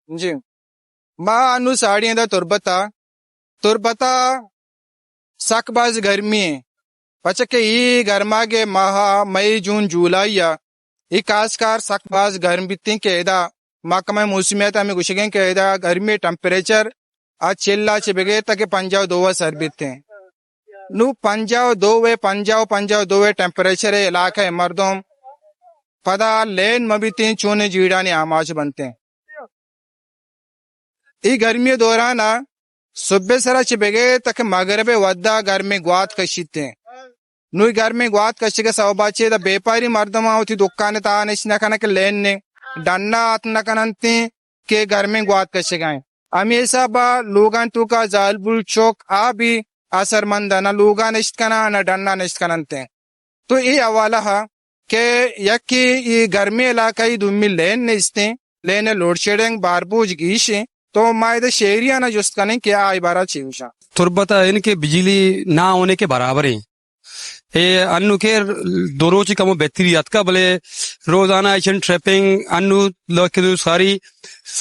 جی۔ ما انو ساڑی ایں دا تربت ءَ۔ تربت ءَ سک باز گرمی ایں، پچہ کہ ای گرماگ ءِ ماہ ءَ، مئی، جون، جولائی ءَ، ای کاسکار سک باز گرم بیتیں کہ ادا محکمہ موسمیات ءَ ہمے گوشگیں کہ ادا گرمی ٹمپریچر ءَ چل ءَ چہ بگر تاکہ پنجاہ و دو ءَ سر بیتیں۔ نو پنجاہ و دو ءَ، پنجاہ و پنجاہ و دو ءَ ٹمپریچر ءِ علاقہ ءِ مردم پدا لین مہ بیتیں، چونیں جیڑانی آماچ بنتیں۔ ای گرمی ءِ دوران ءَ صبح ءِ سرا چہ بگر تاکہ مغرب ءِ وھد ءَ گرمیں گوات کشیتیں۔ نوں ای گرمیں گوات کشگ ءِ سوب ءَ چہ ادا بیپاری مردماں وتی دکان ءِ تہا نشت نہ کناں کہ لین نے ڈن ءَ اتک نہ کننتیں کہ گرمیں گوات کشگ ءَ ایں۔ ہمے حساب ءَ لوگانی توکا زالبول چک آ بی اثرمند ءَ نہ لوگا نشت کناں نہ ڈن ءَ نشت کننتیں۔ تو اے حوالہ ءَ کہ یکے اے گرمیں علاقہ ءَ، دومی لین نیستیں، لین ءِ لوڈ شیڈنگ بار بوج گیش ایں، تو ما ادا شہریاں جست کنیں کہ آ اے بارہ چی گوشاں۔ تربت ءَ ان کہ بجلی نہ ہونے کے برابر ہیں۔ اے انو کہ دو روچ کمو بہتری اتکا، بلے روزانہ ایشن ٹریپنگ انو لوک دو ساری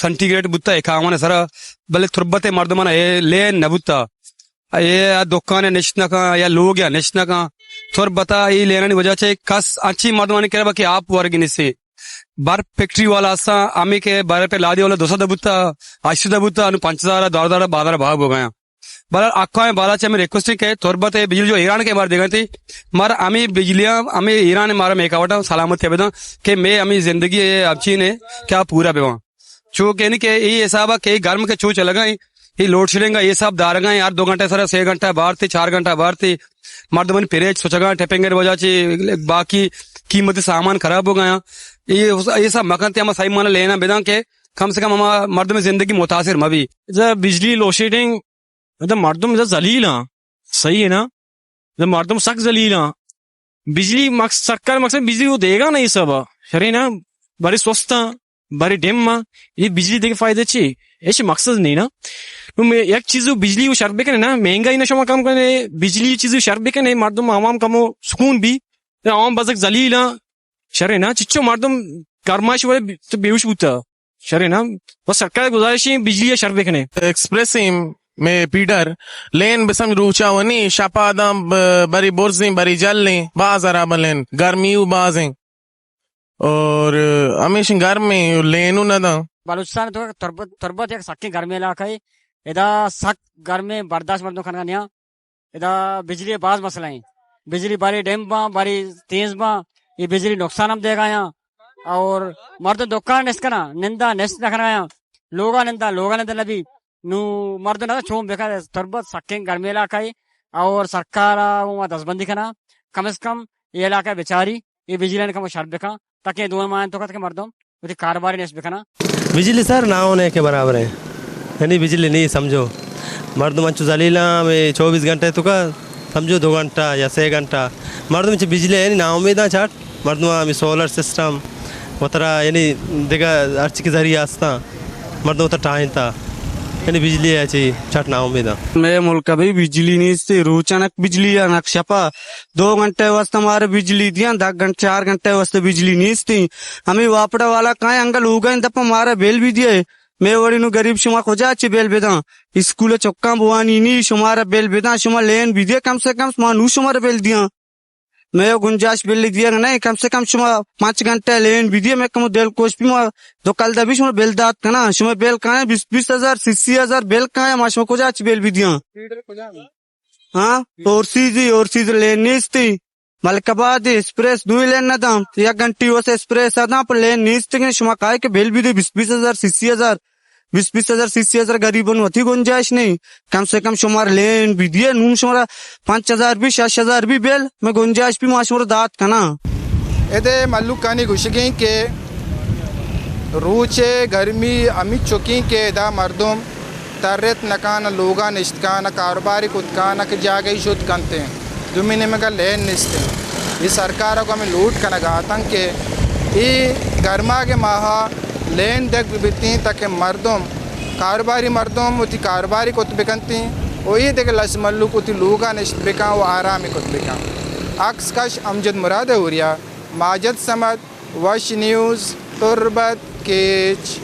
سینٹی گریڈ بوتا اکاون سرا، بلے تربت ءِ مردمان اے لین نہ بوتا۔ اے آ دکان ءَ نشت نہ کن یا لوگ ءَ نشت نہ کن۔ تربت ءَ اے لینانی وجہ چہ کس انچیں مردمانی کرا کہ آپ ورگی نیستے۔ برف فیکٹری والا ہستاں، ہمے کہ برف ءِ لادی والا دو سد بوتا، ہشت سد بوتا، انو پنچ ہزار، دو ہزار بازار بھاؤ بوگایا۔ بہرحال اکائیں بالا چہ ہمے ریکویسٹ ایں کہ تربت ءِ بجلی جو ایران کہ مار دیگا تھی، مار ہمے بجلیاں، ہمے ایران مارا میکاوٹاں سلامتی بداں کہ مے ہمے زندگی ءِ ہمچین ایں کہ آ پورا بباں۔ چو کہ یعنی کہ اے حساب ءَ کہ گرم کہ چو چلگا ایں، اے لوڈ شیڈنگ ءَ اے حساب دارگا ایں، ہر دو گھنٹہ سرا سے گھنٹہ بارتے، چار گھنٹہ بارتے، مردمانی فریج سچگا، ٹپنگ ءِ وجہ چہ باقی قیمتی سامان خراب بوگا ایں۔ اے، اے حساب مکنتے ہما صحیح مانا لینا بداں کہ کم سے کم ہما مردم زندگی متاثر مہ بی۔ ادا بجلی لوڈ شیڈنگ، ادا مردم ادا ذلیل آں، صحیح ہے نا؟ ادا مردم سک ذلیل آں۔ بجلی مقص-، سرکار مقصد بجلی وہ دیگا نا، یہ سب شرے نا، بڑے سستاں، بڑے ڈیم ما، یہ بجلی دیگه فائدہ چی؟ ایش مقصد نہیں نا۔ نو میں یک چیز بجلی وہ شر بکنے نا، مہنگائی نا شما کم کنے، بجلی چیز شر بکنے، مردم عوام کمو سکون بی، عوام بزک ذلیل آں، شرے نا، چچو مردم گرمائش والے بی-، تو بیہوش بوتا۔ شرے نا، بس سرکار گزارش ایں بجلی شر بکنے۔ ایکسپریس ایں مے پیڈر، لین بسم روچا ونی، شپا داں ب-، بری برزیں، بری جلیں، باز ہرابا لین، گرمی و بازیں۔ اور ہمیش گرمیں، لین و نداں۔ بلوچستان تو تربت، تربت یک سکیں گرمیں علاقہ ہے۔ ادا سک گرمیں برداشت مردم کنگا نیاں۔ ادا بجلی باز مسئلہ ایں۔ بجلی بارے ڈیم باں، بارے تیز باں، یہ بجلی نقصان ہم دیگا آیاں۔ اور مردم دکان نشت کناں، نندا نشت نہ کناں آیاں۔ لوگا نندا، لوگا نندا نبی۔ نو مردم نہ چون بکا، تربت سکیں گرمی علاقہ ہے۔ اور سرکار آ وہ دستبندی کناں۔ کم از کم یہ علاقہ بچاری، یہ بجلی نے کم شر بکا۔ تاکہ دو ماہ تو کہ مردم وتی کاروباری نشت بکناں۔ بجلی سر نہ ہونے کے برابر ہے، یعنی بجلی نہیں سمجھو، مردم انچو ذلیل آں، ہمیں چوبیس گھنٹے تو کا سمجھو دو گھنٹہ یا سے گھنٹہ مردم چہ بجلی یعنی نا امید آں چاٹ، مردم ہمیں سولر سسٹم وترا یعنی دیگہ ہر چی کے ذریعہ ہستاں، مردم وترا ٹاہینتا، یعنی بجلی ہے چی چاٹ نا امید آں۔ مئے ملک ءَ بھئی بجلی نیست، روچ ءَ نک بجلی ءَ نک شپ ءَ۔ دو گھنٹے واسطہ مارا بجلی دیاں، دہ گھنٹے، چار گھنٹے واسطہ بجلی نیست۔ ہمے واپڈا والا کائیں انگل ہوگا ایں دپا مارا بل بھی دیئے۔ مئے وڑی نو غریب شما کجا چہ بل بداں؟ اسکول چکاں بوانی نی شمارا بل بداں، شما لین بھی دیئے کم سے کم، ما نو شمارا بل دیاں۔ مئے گنجائش بل دیگ نہ، کم سے کم شما پانچ گھنٹہ لین بھی دیئے، مئے کمو دل کوش بھی ما دو کلدہ بھی شما بل دات کناں، شما بل کائیں بیست بیست ہزار، سی سی ہزار بل کائیں، ما شما کجا چہ بل بھی دیاں؟ ہاں، اورسیزی، اورسیز لین نیستی، ملک آباد ایکسپریس دوئی لین نہ داں، یک گھنٹی وس ایکسپریس آ داں، پر لین نیست کہ شما کائے کہ بل بھی دے بیست بیست ہزار، سی سی ہزار، بیست بیست ہزار، سی سی ہزار غریبن وتی گنجائش نہیں۔ کم سے کم شمار لین بھی دیئے، نون شمارا پنچ ہزار بھی، شش ہزار بھی بل، میں گنجائش بھی ما شمارا دات کناں۔ ادے ملوکانی گوشگیں کہ روچے گرمی ہمیں چکیں کہ ادا مردم ترت نکان، لوگا نشت کان، کاروباری کت کان کہ جاگہی شت کنتے۔ دومی نیمگا لین نیستیں۔ یہ سرکار کو ہمیں لوٹ کنگا آتن کہ یہ گرماگ ماہا لین دگ بیتیں تاکہ مردم، کاروباری مردم وتی کاروباری کت بکنتیں و یہ دگہ لس ملوک وتی لوگا نشت بکن و آرامی کت بکن۔ عکس کش امجد مراد اوریا، ماجد صمد، وش نیوز، تربت، کیچ۔